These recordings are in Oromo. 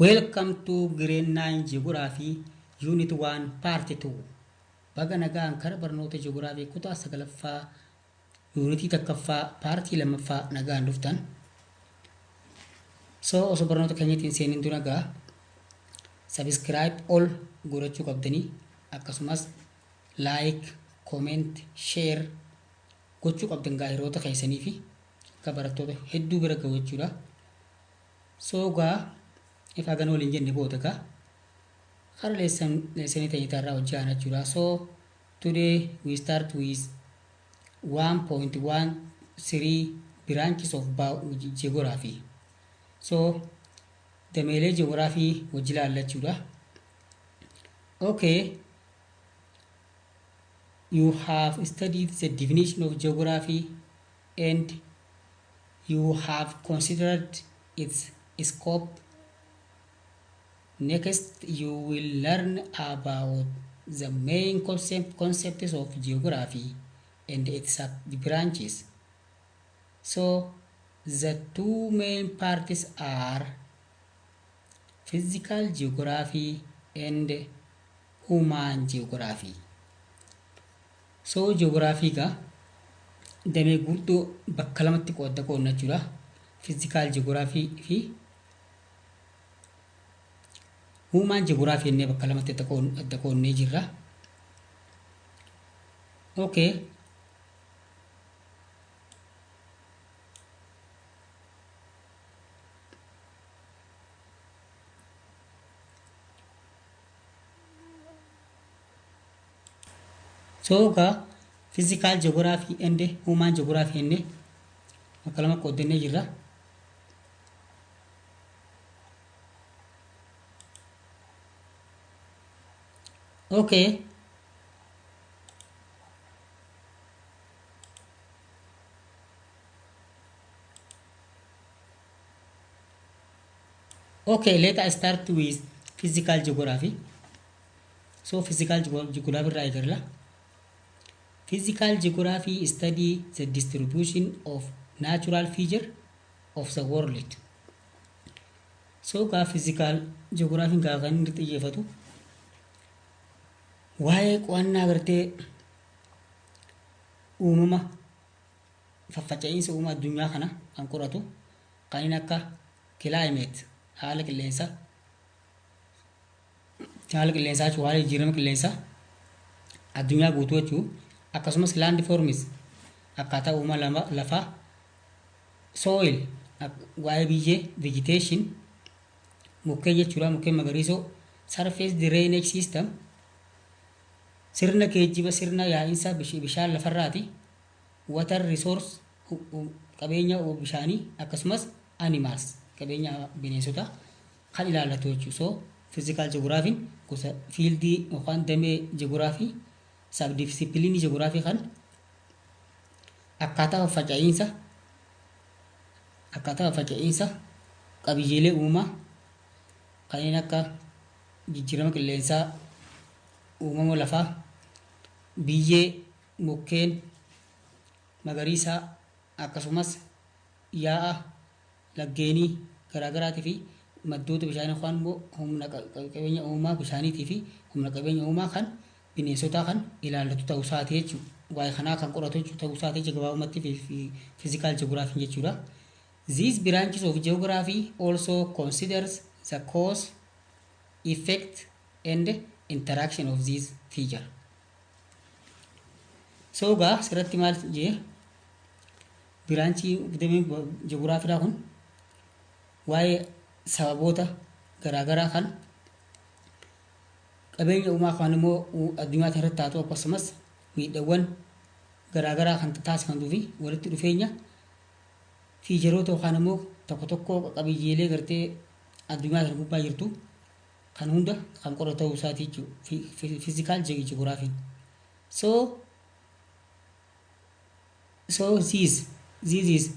Welcome to Grade 9 Geography Unit 1 Part 2. Baga nagaan kara barnoota Geography kutaa sagalaffaa yuunitii takkaffaa paartii lammaffaa nagaan dhuftan. So osoo barnoota keenyatti hin seenin dura gaa subscribe all godhachuu qabdanii akkasumas like, comment, share gochuu qabdan gaa hiriyoota keessanii fi akka barattoota hedduu bira gahu jechuudha. So gaa ifa gana waliin jenne booda gaa kara leessanii ta'ee hojii aanaa jechuudha. So today we start with 1.13 branches of geography. So dameelee geography hojii ilaalla jechuudha. Okay. You have studied the definition of geography and you have considered its scope. Next, you will learn about the main concepts of geography and its branches. So, the two main parts are physical geography and human geography. So, geography ga damee guutuu bakka lamatti qoodda qoodna jechuudha. Physical geography fi human geography jennee bakka lamatti adda qoodnee jirra. Okay. So gaa physical geography and human geography jennee bakka lama qooddannee jirra. Okay. Okay, let us start with physical geography. So physical geography irraa eegalla. Physical geography study the distribution of natural feature of the world. So gaa physical geography gaa kan inni xiyyeeffatu waa'ee qo'annaa gartee uumama faffaca'iinsa uumama addunyaa kana kan qoratu kan inni akka climate haala qilleensaa jechuun haala jijjiirama qilleensaa addunyaa guutuu jechuu akkasumas land forms akkaataa uumama lafaa soil waa'ee biyyee vegetation mukkeen jechuudha mukkeen magariisoo surface drainage system sirna geejjiba sirna yaa'insa bishaan lafarraati water resource qabeenya bishaanii akkasumas animals qabeenya bineensota kan ilaallatu jechuudha. So physical geography gosa fiildii yookaan damee geography sabdisippiliinii geography kan akkaataa faffaca'iinsa qabiyyeelee uumamaa kanneen akka jijjiirama qilleensaa uumama lafaa biyyee mukkeen magariisaa akkasumas yaa'a laggeenii garaagaraatii fi maddoota bishaanii yookaan immoo humna qabeenya uumamaa bishaaniitii fi humna qabeenya uumamaa kan bineensotaa kan ilaallatu ta'uu isaati jechuudha. Waa'ee kanaa kan qoratu ta'uu isaati gabaabumatti physical geography jechuudha. These branches of geography also considers the cause, effect and interaction of these feature. So gaa asirratti maal jee biraanchii damee ji'ogiraafiidhaa kun waa'ee sababoota garaagaraa kan qabeenya uumaa kan immoo addunyaa irratti taatu akkasumas miidhawwan garaagaraa kan taasifamtuu fi walitti dhufeenya fiicharoota yookaan immoo tokko tokko qabiyyeelee gartee addunyaa kana gubbaa jirtu kan hunda kan qoratu ta'uu isaati jechuudha physical ji'ogiraafiin. So this is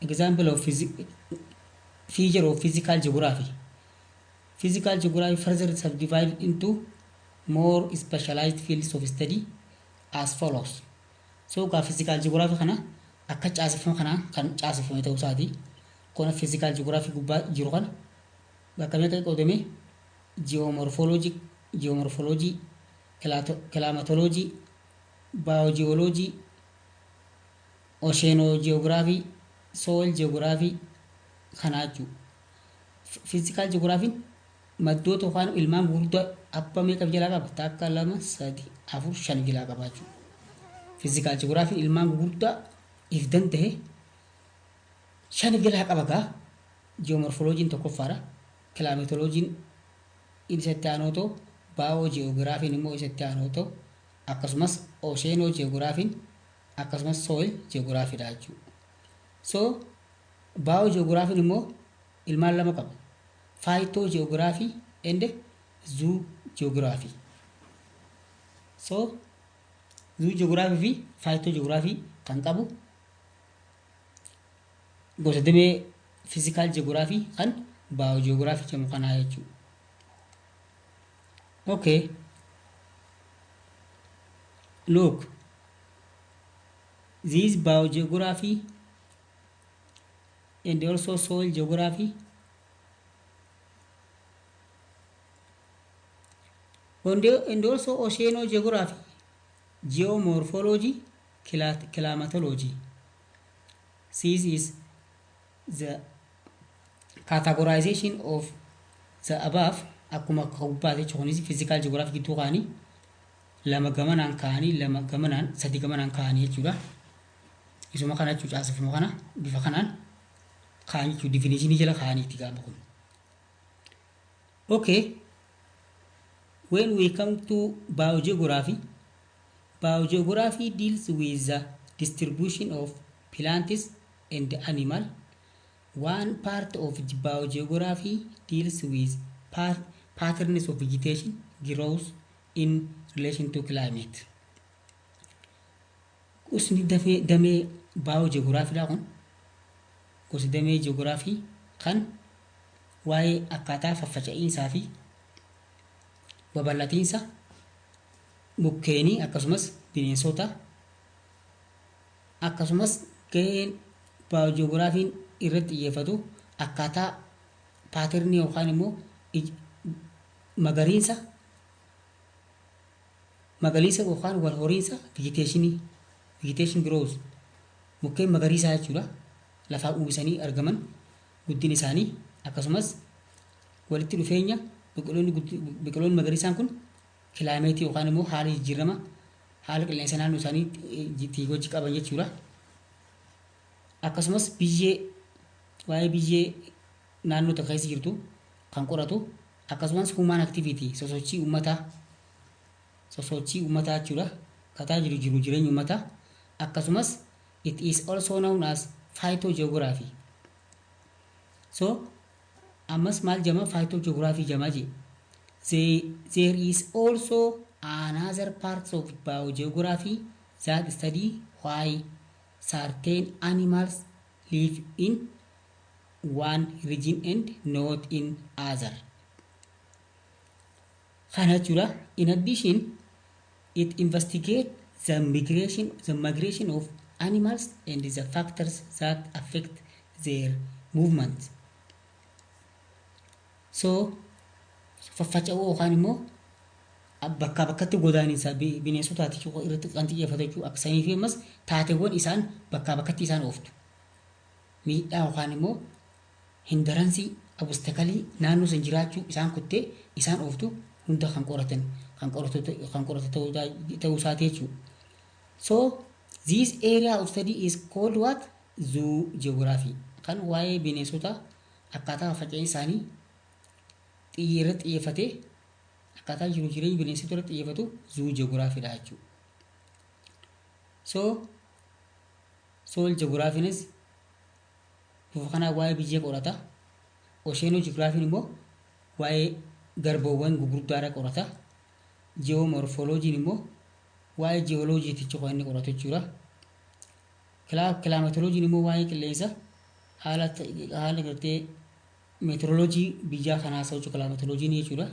example of feature of physical geography. Physical geography further subdivided into more specialized fields of study as follows. So gaa physical geography kana akka caaseffama kana kan caaseffame ta'uu isaati. Kona physical geography gubbaa jiru kana bakka meeqa qoodame? Geomorphology, geomorphology, climatology, biogeology, oceanogeography, soil geography kanaa jechuudha. Physical geography maddoota yookaan ilmaan gurguddaa abbaa meeqa jalaa qaba? Takka, lama, sadi, afur, shan jalaa qaba jechuudha. Physical geography ilmaan gurguddaa if danda'e shan jalaa qaba gaa. Geomorphology'n tokkoffaadha. Climatology'n isa itti aanoo ta'u, biogeography'n immoo isa itti aanoo ta'u, akkasumas oceanogeography'n, akkasumas soil geography'dha jechuudha. So biogeography'n immoo ilmaan lama qaba. Phytogeography and zoogeography. So zoogeography fi phytogeography kan qabu gosa damee physical geography kan biogeography jedhamu kanaa jechuudha. Okay. Look, this biogeography and also soil geography and also oceanogeography, geomorphology, climatology. This is the categorization of the above. Akkuma gubbaate jechuunis physical geography gidduu kaanii lama gamanaan kaanii, lama gamanaan, sadi gamanaan kaanii jechuudha. Isuma kana jechuudha, caasifuma kana bifa kanaan kaanii jechuudha, definitionii jala kaaniitti gaafa kun. Okay. When we come to biogeography, biogeography deals with the distribution of plants and animal. One part of biogeography deals with patterns of vegetation growth in relation to climate. Gosni damee biogeography kun gosa damee geography kan waa'ee akkaataa faffaca'iinsaa fi babal'atiinsa mukkeenii, akkasumas bineensota, akkasumas gaheen biogeography'n irratti xiyyeeffatu akkaataa patternii yookaan immoo magariisa magariisa yookaan wal horiinsa vegetationii, vegetation growth, mukkeen magariisaa jechuudha, lafaa uwwisanii argaman, guddina isaanii, akkasumas walitti dhufeenya biqiloonni magariisaan kun climateii yookaan immoo haala jijjiirama haala qilleensa naannoo isaanii hojii qaban jechuudha. Akkasumas biyyee, waa'ee biyyee naannoo tokko keessa jirtu kan qoratu, akkasumas human activity, sosochii uummataa jechuudha. Kataa jiru jireenya uummataa. Akkasumas it is also known as phytogeography. So ammas maal jama? Phytogeography jama je. There is also another parts of biogeography that study why certain animals live in one region and not in other. Kana jechuudha. In addition, it investigates the migration of animals and the factors that affect their movement. So faffaca'uu yookaan immoo bakkaa bakkatti godaaniinsa bineensotaati irratti kan xiyyeeffatu jechuudha. Akka sanii fi ammas taateewwan isaan bakkaa bakkatti isaan ooftu. Miidhaa yookaan immoo hindranceii, obstacleii naannoo san jiraachuu isaan kuttee isaan ooftu hunda kan qoratu ta'uu isaati jechuudha. So this area of study is called what? Zoogeography. Kan waa'ee bineensota akkaataa faca'ina isaanii irratti xiyyeeffatee, akkaataa jiru jireenya bineensota irratti xiyyeeffatu zoogeographyidha jechuudha. So soil geographynis bifa kanaa waa'ee biyyee qorata. Oceanogeographyn immoo waa'ee garboowwan gurguddaadha qorata. Geomorphologyn immoo waa'ee jiyooloojiitichi kan inni qoratu jechuudha. Climatologyn immoo waa'ee qilleensa, haala gartee meteoroloojii biyyaa kanaa haasa'u jechuudha climatologyn jechuudha.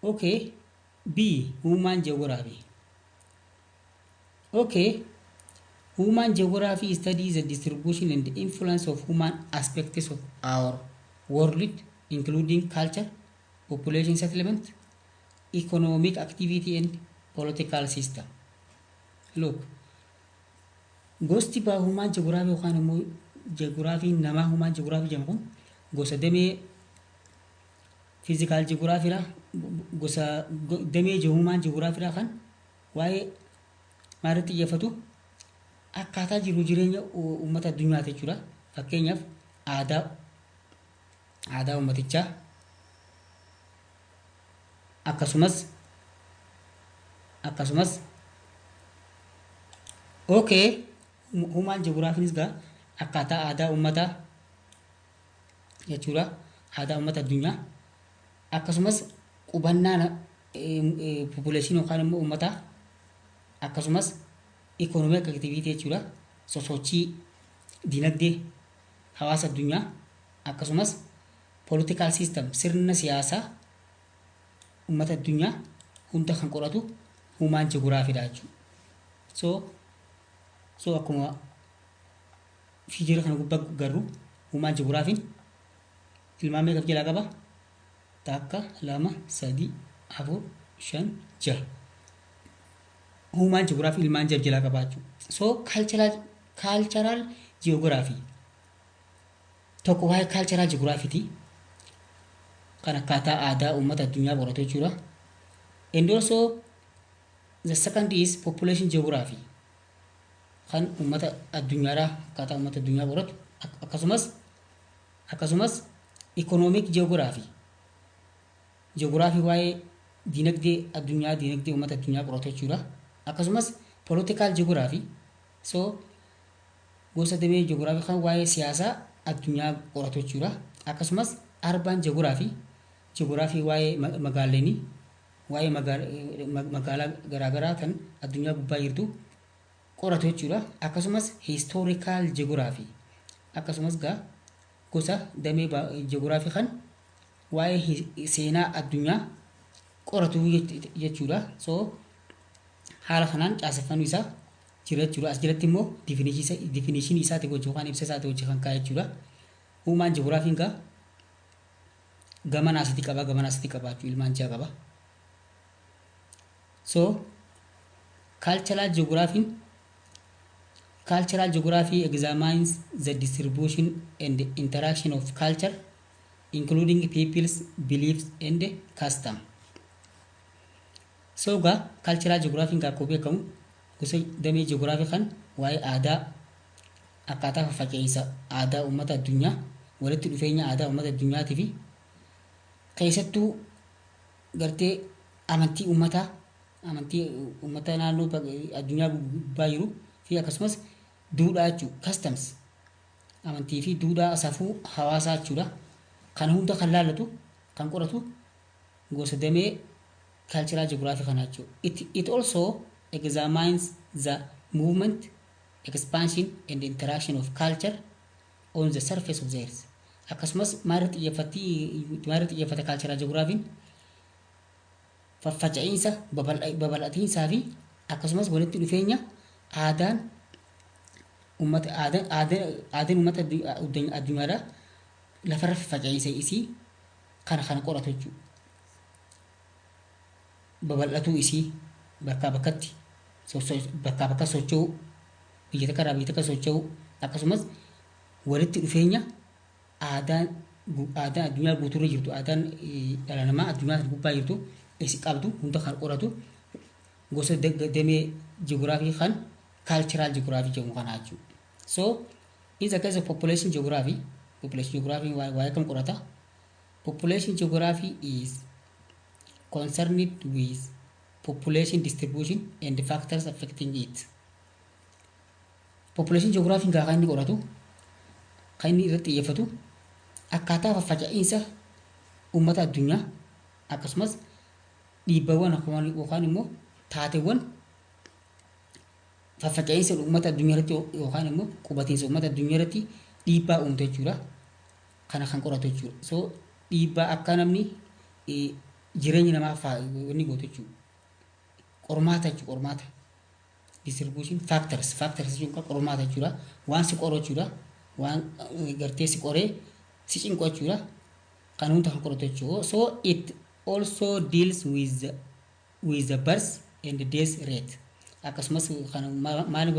Okay, B, human geography. Okay, Human geography studies the distribution and the influence of human aspects of our world, including culture, population settlement, economic activity and political system. Look, gosti human geography yookaan immoo geography namaa human geography jedhamu kun gosa damee physical geography dha, gosa damee human geography dha, kan waa'ee maalirratti xiyyeeffatu? Akkaataa jiru jireenya uummata addunyaati jechuudha. Fakkeenyaaf, aadaa uummatichaa, akkasumas okay, human geographynis gaa akkaataa aadaa uummataa jechuudha. Aadaa uummata addunyaa, akkasumas qubannaa population yookaan immoo uummataa, akkasumas economic activity jechuudha. Sosochii dinagdee hawaasa addunyaa, akkasumas political system, sirna siyaasaa uummata addunyaa hunda kan qoratu human geography dha jechuudha. So akkuma figure kana gubbaa garru, human geographyn ilmaan meeqa of jalaa qaba? Takka, lama, sadi, afur, shan, jaha. Human geography ilmaan jaha jalaa qaba jechuudha. So cultural geography tokko waa'ee cultural geography kan akkaataa aadaa uummata addunyaa qoratu jechuudha. And also the second is population geography, kan uummata addunyaadhaa, akkaataa uummata addunyaa qoratu, akkasumas economic geography, geography waa'ee dinagdee addunyaa, dinagdee uummata addunyaa qoratu jechuudha. Akkasumas political geography, so gosa damee geography kan waa'ee siyaasaa addunyaa qoratu jechuudha. Akkasumas urban geography, geography waa'ee magaaleenii, waa'ee magaalaa garaagaraa kan addunyaa gubbaa jirtu qoratu jechuudha. Akkasumas historical geography, akkasumas gaa gosa damee geography kan waa'ee seenaa addunyaa qoratu jechuudha. So haala kanaan caaseffamni isaa jira jechuudha. As jalatti immoo definition isaati wajjin yookaan ibsa isaati wajjin kan kaa'e jechuudha. Human geographyn gaa gamana asitti qaba, gamana asitti qaba jechuudha, ilmaan jaha qaba. So cultural geography. Cultural geography examines the distribution and interaction of culture, including people's beliefs and custom. So gaa cultural geography gaa akkuma beekamu gosa damee geography kan waa'ee aadaa, akkaataa faffaca'iinsa aadaa uummata addunyaa, walitti dhufeenya aadaa uummata addunyaatii fi keessattuu gartee amantii uummataa, amantii uummata naannoo addunyaa gubbaa jiru fi akkasumas duudhaa jechuudha, customs, amantii fi duudhaa safuu hawaasaa jechuudha. Kana hunda kan laallatu, kan qoratu gosa damee cultural geography kana jechuudha. It also examines the movement, expansion and interaction of culture on the surface of the earth. Akkasumas maalirratti xiyyeeffatti? Maalirratti xiyyeeffata cultural geographyn? Faffaca'iinsa, babal'atiinsaa fi akkasumas walitti dhufeenya aadaan uummata, aadaan uummata addunyaadhaa lafarra faffaca'iinsa isii kana qoratu jechuudha. Babal'atuu isii, bakkaa bakkatti, bakkaa bakka socho'uu, biyya takka irraa biyya takka socho'uu, akkasumas walitti dhufeenya aadaan addunyaa guutuurra jirtu, aadaan dhala namaa addunyaa sana gubbaa jirtu isi qabdu hunda kan qoratu gosa damee ji'oogiraafii kan cultural geography jedhamu kana jechuudha. So in the case of population geography, population geography waa'ee kam qorata? Population geography is concerned with population distribution and the factors affecting it. Population geography kan inni qoratu, kan inni irratti xiyyeeffatu akkaataa faffaca'iinsa uummata addunyaa, akkasumas dhiibbawwan yookaan immoo taateewwan faffaca'iinsa uummata addunyaa irratti yookaan immoo qubatiinsa uummata addunyaa irratti dhiibbaa uumte jechuudha. Kana kan qoratu jechuudha. So dhiibbaa akka namni jireenya namaa inni gootu jechuudha. Qormaata jechuudha, qormaata. Distribution factors. Factors jechuun qormaata jechuudha. Waan si qoru jechuudha. Waan gartee si qoree si cinqu jechuudha. Kan hunda kan qoratu jechuudha. So it also deals with the birth and death rate. Akkasumas kan maali,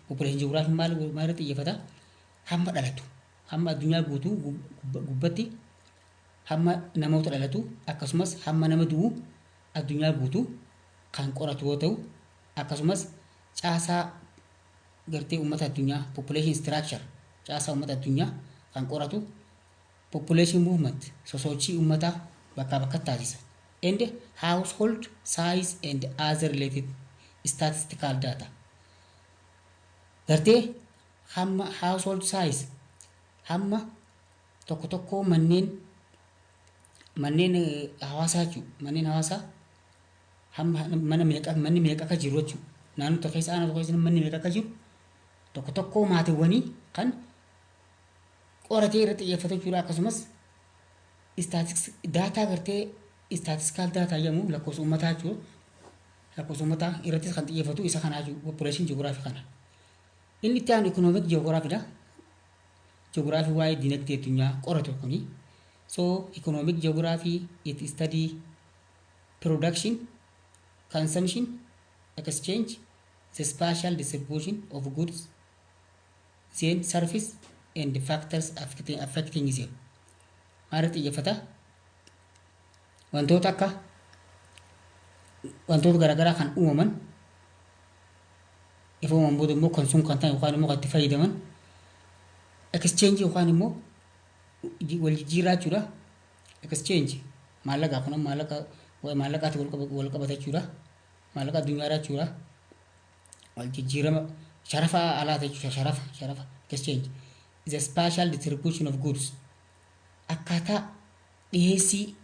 population geography maal maal irratti xiyyeeffata? Hamma dhalatu, hamma addunyaa guutuu gubbatti hamma namoota dhalatu, akkasumas hamma nama du'u addunyaa guutuu kan qoratu yoo ta'u, akkasumas caasaa gartee uummata addunyaa, population structure, caasaa uummata addunyaa kan qoratu, population movement, sosochii uummataa bakkaa bakkatti taasisa, and household size and other related statistical data. Gartee hamma household size, hamma tokko tokko manneen hawaasaa jechuudha. Manneen hawaasaa hamma mana meeqa, manni meeqa akka jiru jechuudha. Naannoo tokko keessa, aanaa tokko keessa manni meeqa akka jiru, tokko tokko maatiiwwanii kan qoratee irratti xiyyeeffatu jechuudha. Akkasumas statistics data, gartee statistical data jedhamu, lakkoofsa uummataa jechuudha. Lakkoofsa uummataa irrattis kan xiyyeeffatu isa kanaa jechuudha. Population geography kana. Inni itti aanu economic geography dha. Geography waa'ee dinagdee addunyaa qoratu kuni. So economic geography, it study production, consumption, exchange, the spatial distribution of goods, then service and the factors affecting them. Maal irratti xiyyeeffata? Wantoota akka wantoota garaagaraa kan uumaman, ifa uumaman booda immoo consume kan ta'an yookaan immoo kan itti fayyadaman, exchange yookaan immoo wal jijjiirraa jechuudha. Exchange maallaqaa kun maallaqa maallaqaatti wal qabata jechuudha. Maallaqa addunyaadhaa jechuudha. Wal jijjiirama sharafa alaata jechuudha. Sharafa exchange. The spatial distribution of goods, akkaataa dhiyeessii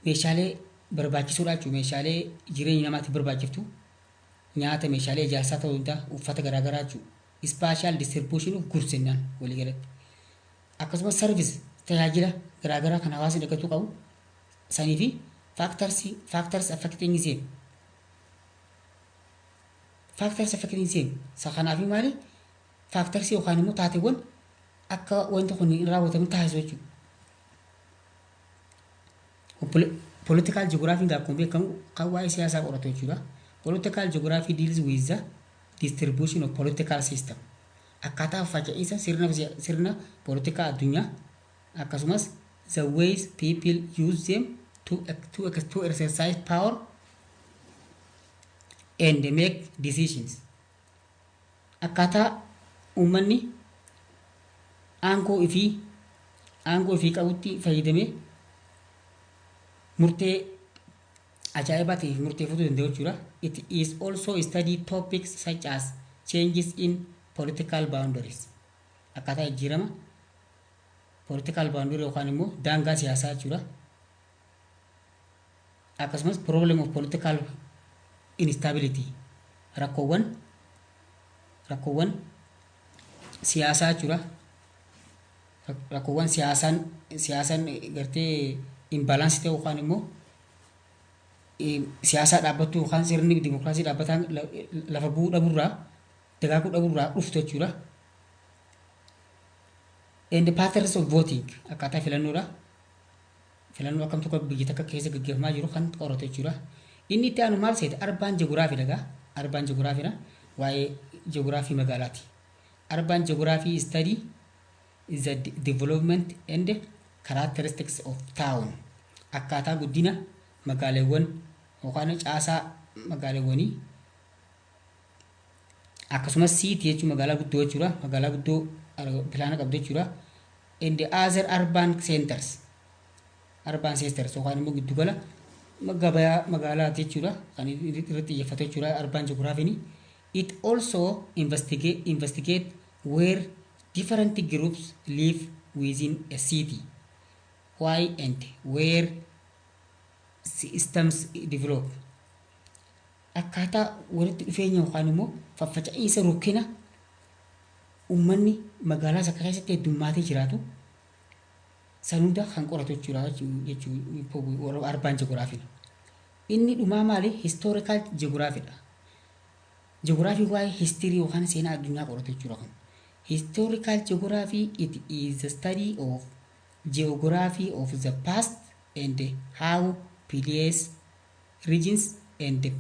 meeshaalee barbaachisuudha jechuudha. Meeshaalee jireenya namaatiif barbaachiftu, nyaata, meeshaalee ijaarsaa ta'uu danda'a, uffata garaagaraa jechuudha. Spatial distribution of goods jennaan walii galatti. Akkasumas service, tajaajila garaagaraa kan hawaasni argachuu qabu sanii fi factors affecting them. Factors affecting them isa kanaaf maali? Factors yookaan immoo taateewwan akka wanti kun hin raawwatamin taasisu jechuudha. Political geography akkuma beekamu kan waa'ee siyaasaa qoratu jechuudha. Political geography deals with the distribution of political system. Akkaataa faca'insa sirna poolitikaa addunyaa, akkasumas the ways people use them to exercise power and make decisions. Akkaataa uummanni aangoo ifii qabutti fayyadamee murtee ajaa'ibaa ta'eef murteeffatuu danda'u jechuudha. It is also study topics such as changes in political boundaries. Akkaataa jijjiirama political boundary yookaan immoo daangaa siyaasaa jechuudha. Akkasumas problem of political instability, rakkoowwan siyaasaa jechuudha. Rakkoowwan siyaasaan gartee imbalance ta'e yookaan immoo siyaasaa dhaabbattuu yookaan sirni dimokiraasii dhaabbataan lafa bu'uu dhabuurraa, dagaaguu dhabuurraa dhuftu jechuudha. And the patterns of voting, akkaataa filannoodha. Filannoo akkam tokko biyya takka keessa gaggeeffamaa jiru kan qoratu jechuudha. Inni itti aanu maal seete? Urban geography dhagaa. Urban geography dha. Waa'ee geography magaalaati. Urban geography study is the development and characteristics of town. Akkaataa guddina magaaleewwan yookaan caasaa magaaleewwanii, akkasumas city jechuun magaalaa guddoo jechuudha. Magaalaa guddoo pilaana qabdu jechuudha. And the other urban centers. Urban centers yookaan immoo giddugala gabayaa magaalaati jechuudha. Kan irratti xiyyeeffatu jechuudha urban geography. It also investigate where different groups live within a city, why and where systems develop. Akkaataa walitti dhufeenya yookaan immoo faffaca'iinsa rukkina uummanni magaalaa isa keessatti heddummaatee jiraatu san hunda kan qoratu jechuudha jechuudha urban geography. Inni dhumaa maali? Historical geography dha. Ji'oogiraafii waa'ee history yookaan seenaa addunyaa qoratu jechuudha kun. Historical geography, it is the study of geography of the past and how place, regions and the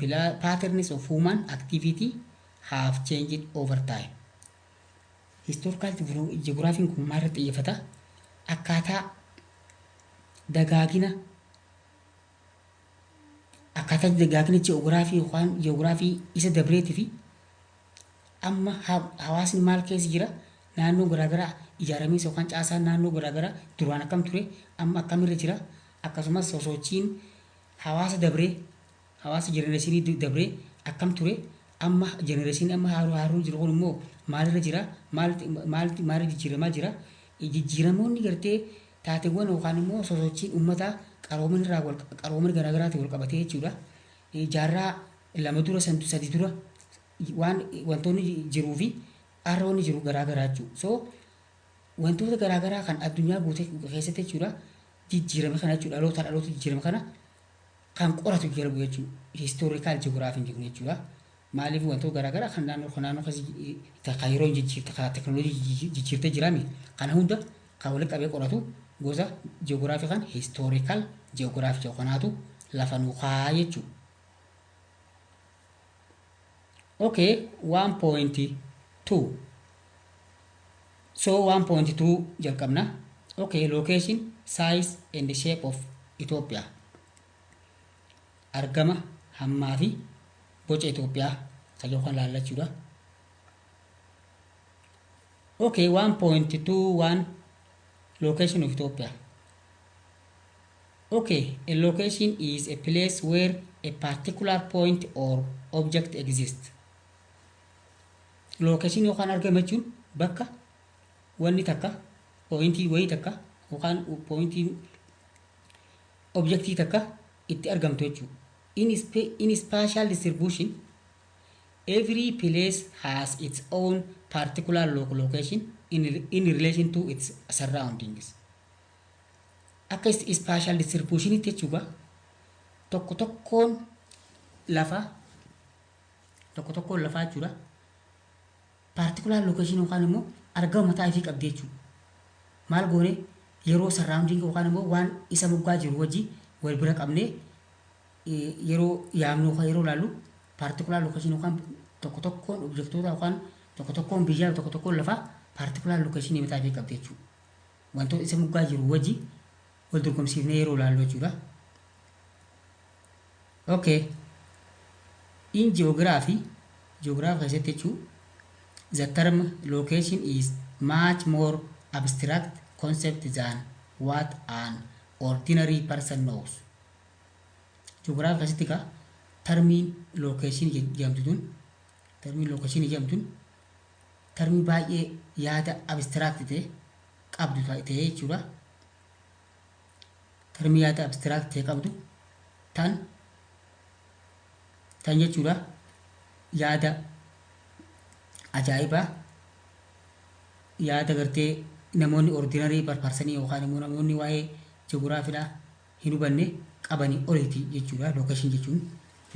patterns of human activity have changed over time. Historical geography kun maal irratti xiyyeeffata? Akkaataa dagaagina ji'oogiraafii yookaan ji'oogiraafii isa dabreetii fi amma hawaasni maal keessa jira, naannoo garaagaraa ijaaramiinsa yookaan caasaan naannoo garaagaraa duraan akkam ture, amma akkamirra jira, akkasumas sosochiin hawaasa dabree, hawaasa generation dabree akkam ture, amma generation amma haaruu jiru kun immoo maalirra jira, maal maal maal jijjiiramaa jira, jijjiiramoonni gartee taateewwan yookaan immoo sosochiin uummataa qaroomina irraa wal qaroomina garaagaraatiin wal qabatee jechuudha. Jaarraa 2 dura, 3 dura waan wantoonni jiruu fi har'a wanni jiru garaagaraa jechuudha. So wantoota garaagaraa kan addunyaa guutee keessatti jechuudha jijjiirame kana jechuudha, dhalootaa dhaloota jijjiirame kana kan qoratu jedhamu jechuudha. Historical geography jedhu jechuudha. Maaliif, wantoota garaagaraa kan naannoo kan yeroo jijjiirte, kan teekinooloojii jijjiirtee jiraami, kana hunda kan walitti qabee qoratu gosa ji'oogiraafii kan historical geography jedhu kanaatu lafa nu kaa jechuudha. Okay, 1.2. So 1.2 jalqabna. Okay, location, size and the shape of Ethiopia. Argama, hammaa fi boca Itoophiyaa kan yookaan laallachuudha. Okay, 1.21, location of Ethiopia. Okay, a location is a place where a particular point or object exists. Location yookaan argama jechuun bakka wanni takka, pointii wayii takka yookaan pointii objectii takka itti argamtu jechuudha. In spatial distribution, every place has its own particular location in relation to its surroundings. Akka spatial distributionitti jechuudha, tokko tokkoon lafa, tokko tokkoon lafaa jechuudha, particular location yookaan immoo argama mataa ifii qabdi jechuudha. Maal goone, yeroo surrounding yookaan immoo waan isa moggaa jiru wajji wal bira qabnee yeroo yaamnu yookaan yeroo ilaallu, particular location yookaan tokko tokkoon objectoota yookaan tokko tokkoon biyyaa, tokko tokkoon lafaa particular location mataa ifii qabdi jechuudha. Wantoota isa moggaa jiru wajji wal dorgomsiifnee yeroo ilaallu jechuudha. Okay. In geography, geography keessatti jechuun, the term location is much more abstract concept than what an ordinary person knows. Geography keessatti egaa termiin location jedhamtu tun, termiin location jedhamtu tun termii baay'ee yaada abstract ta'e qabdu ta'e jechuudha. Termii yaada abstract ta'e qabdu tan jechuudha, yaada ajaa'ibaa, yaada gartee namoonni ordinary personii yookaan immoo namoonni waa'ee ji'oogiraafiidhaa hin hubanne qabanii oliiti jechuudha. Location jechuun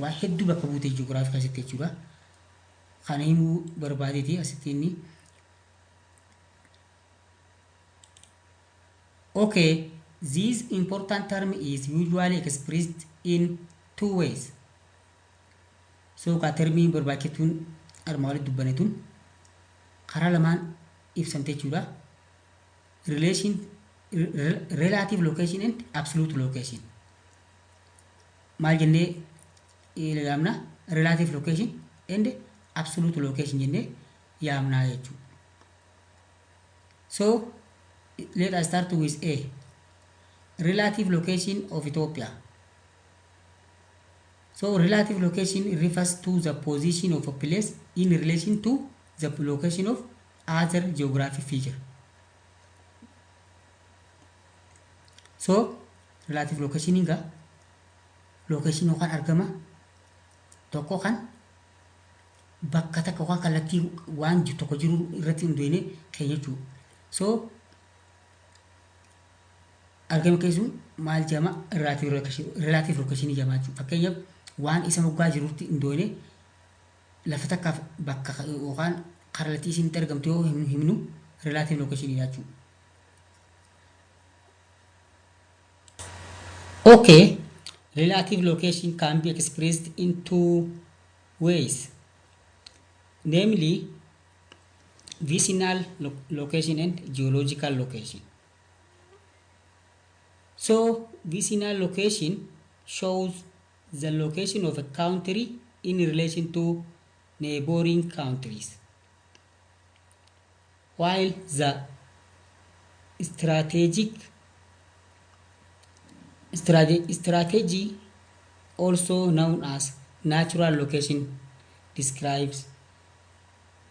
waa hedduu bakka buutee ji'oogiraafii keessatti jechuudha. Kana himuu barbaadeeti asitti inni. Okay, this important term is usually expressed in two ways. So ka termiin barbaachiftuun armaan olitti dubbanne tun karaa lamaan ibsamte jechuudha. Relation, relative location and absolute location. Maal jennee yaamna? Relative location and absolute location jennee yaamnaa jechuudha. So let us start with A. Relative location of Ethiopia. So relative location refers to the position of a place in relation to the location of other geographic feature. So relative location egaa location yookaan argama tokko kan bakka takka yookaan kallattii waan tokko jiru irratti hundoofne keenya jechuudha. So argama keessuun maal jedhama? Relative location jedhama jechuudha. Fakkeenyaaf, waan isa moggaa jirutti hundoofne Lafa takkaaf bakka yookaan kallattii isiin argamtu yoo himnu relative location jechuudha. Okay, relative location can be expressed in two ways, namely vicinal location and geological location. So, vicinal location shows the location of a country in relation to neighboring countries, while the strategic strategy, also known as natural location, describes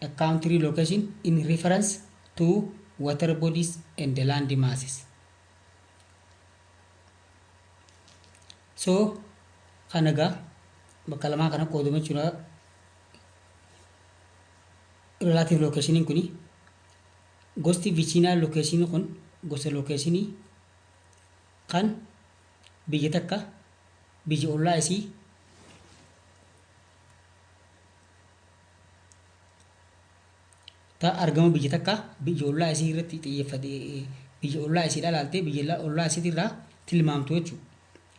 a country location in reference to water bodies and the land masses. So, kana egaa bakka lamaa kana qoodama jechuudha. Relative location kuni, gosti vicinal location kun gosa locationii kan biyya takka biyya ollaa isii ta argama biyya takka biyya ollaa isii irratti xiyyeeffate, biyya ollaa isii dhalaaltee biyya ollaa isiitirraa tilmaamtu jechuudha.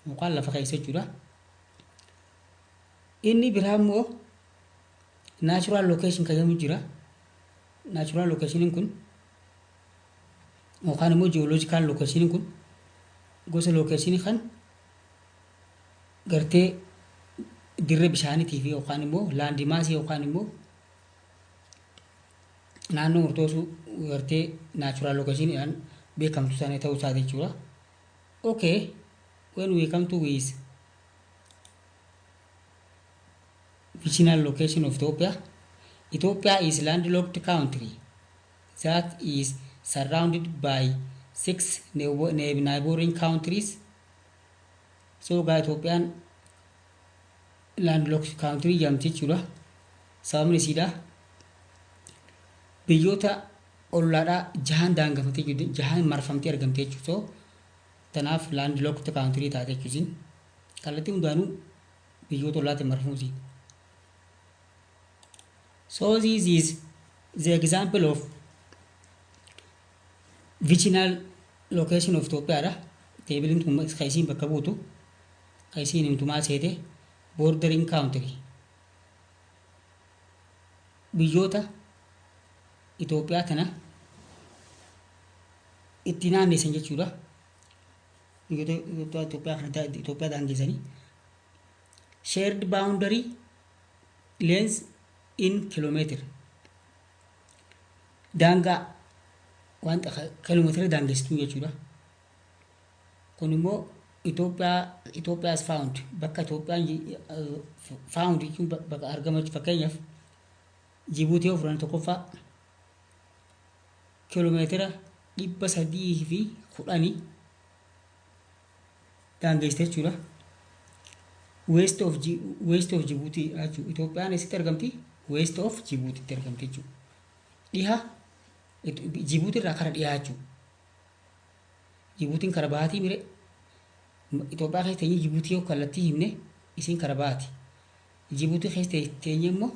Yookaan lafa keessa jechuudha. Inni biraa immoo natural location kan jedhamu jira. Natural location kun yookaan immoo geological location kun gosa location kan gartee dirree bishaaniitii fi yookaan immoo land massii yookaan immoo naannoo murtoosuu gartee natural location beekamtu sana ta'uu isaati jechuudha. Okay, when we come to with vicinal location of Ethiopia, Ethiopia is landlocked country that is surrounded by six neighboring countries. So gaa Itoophiyaan landlocked country jedhamti jechuudha. Sababni isiidha biyyoota ollaadhaa jahan daangafamtee jirti, jahan marfamtee argamte jechuudha. So tanaaf landlocked country taate jechuusin kallattii hundaanuu biyyoota ollaatiin marfamuu isiin. So this is the example of vicinal location of Itoophiyaadha. Tableiin tun kan isiin bakka buutu, kan isiin himtu maal seete? Bordering country. Biyyoota Itoophiyaa tana itti naannessan jechuudha. Biyyoota Itoophiyaa kana Itoophiyaa daangeessanii. Shared boundary length in kilometer. Daangaa wanta kiiloomeetira daangessituu jechuudha. Kun immoo Itoophiyaas found, bakka Itoophiyaan found jechuun bakka argama. Fakkeenyaaf Jibuutii yoo fudhanne, tokkoffaa kiiloomeetira 310 daangessite jechuudha. West of Jibuutii jechuudha. Itoophiyaan eessatti argamti? West of Jibuutiitti argamti jechuudha. Dhiha Jibuutii irraa kara dhihaa jechuudha. Jibuutiin kara bahaatii mire? Itoophiyaa keessa teenyee Jibuutii yoo kallattii himne, isiin kara bahaati. Jibuutii keessa teenyee immoo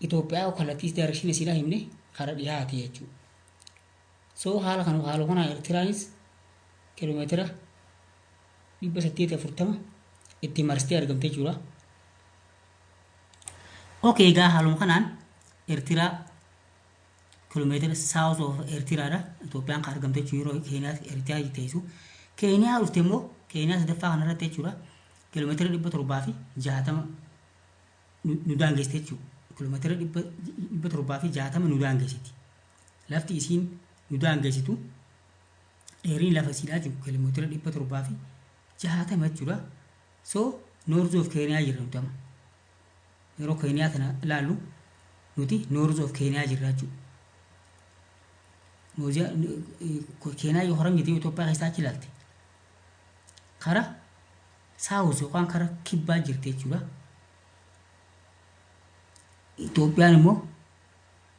Itoophiyaa yoo kallattii direction isiidhaa himne, kara dhihaati jechuudha. So haala kana, haala kanaan Eertiraanis kiiloomeetira 840 itti marsitee argamte jechuudha. Okay, egaa haaluma kanaan Eertiraa kiiloomeetira south of Eertiraadha. Itoophiyaan kan argamte jechuudha yeroo Keeniyaa Eertiraa teessu. Keeniyaa dhufte immoo Keeniyaa sadaffaa kanarratti jechuudha. Kiiloomeetira 760 nu daangessite jechuudha. Kiiloomeetira 760 nu daangessiti. Lafti isiin nu daangessitu, dheeriin lafa isiidhaa jiru kiiloomeetira 760 jechuudha. So north of Keeniyaa jirra nuti amma. Yeroo Keeniyaa kana ilaallu nuti north of Keeniyaa jirra jechuudha. Keeniyaa yoo horam jettee Itoophiyaa keessaa achi ilaalte, kara south yookaan kara kibbaa jirti jechuudha. Itoophiyaan immoo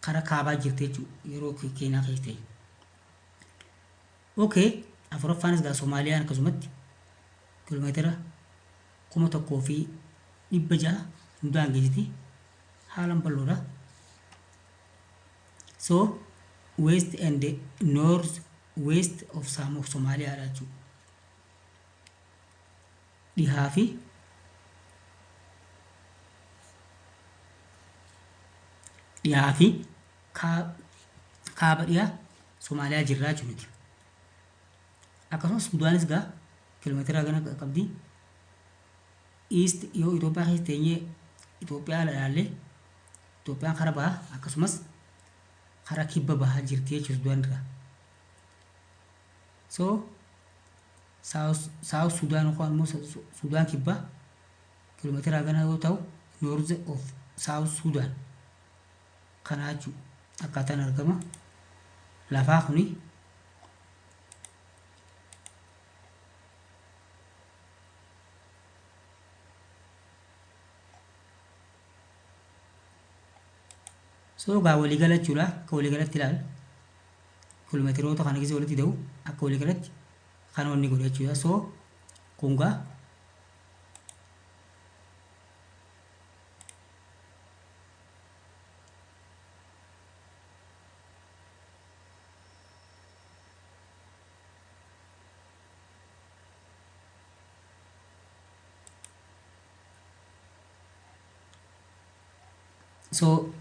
kara kaabaa jirti jechuudha yeroo Keeniyaa keessa ta'e. Okay, afuraffaanis gaa Soomaaliyaan akkasumatti kiiloomeetira 1600 nu daangessiti. Haalaan bal'oodha. So west and north west of some of Somaaliyaadha jechuudha. Dhihaa fi dhihaa fi kaaba dhihaa Somaaliyaa jirraa jechuudha. Akkasumas Sudaanis gaa kiiloomeetira hagana qabdi. East yoo Itoophiyaa keessa teenyee Itoophiyaa ilaalle, Itoophiyaan kara bahaa akkasumas karaa kibba bahaa jirti jechuudha Sudaan irraa. So South Sudaan yookaan immoo Sudaan kibbaa kiiloomeetira hagana yoo ta'u, north of South Sudan kanaa jechuudha. Akkaataan argama lafaa kuni. So gaa waliigala jechuudha. Akka waliigalatti ilaal, kiiloomeetiroota kana keessa walitti ta'u, akka waliigalatti kan wanni godhu jechuudha. So kun gaa so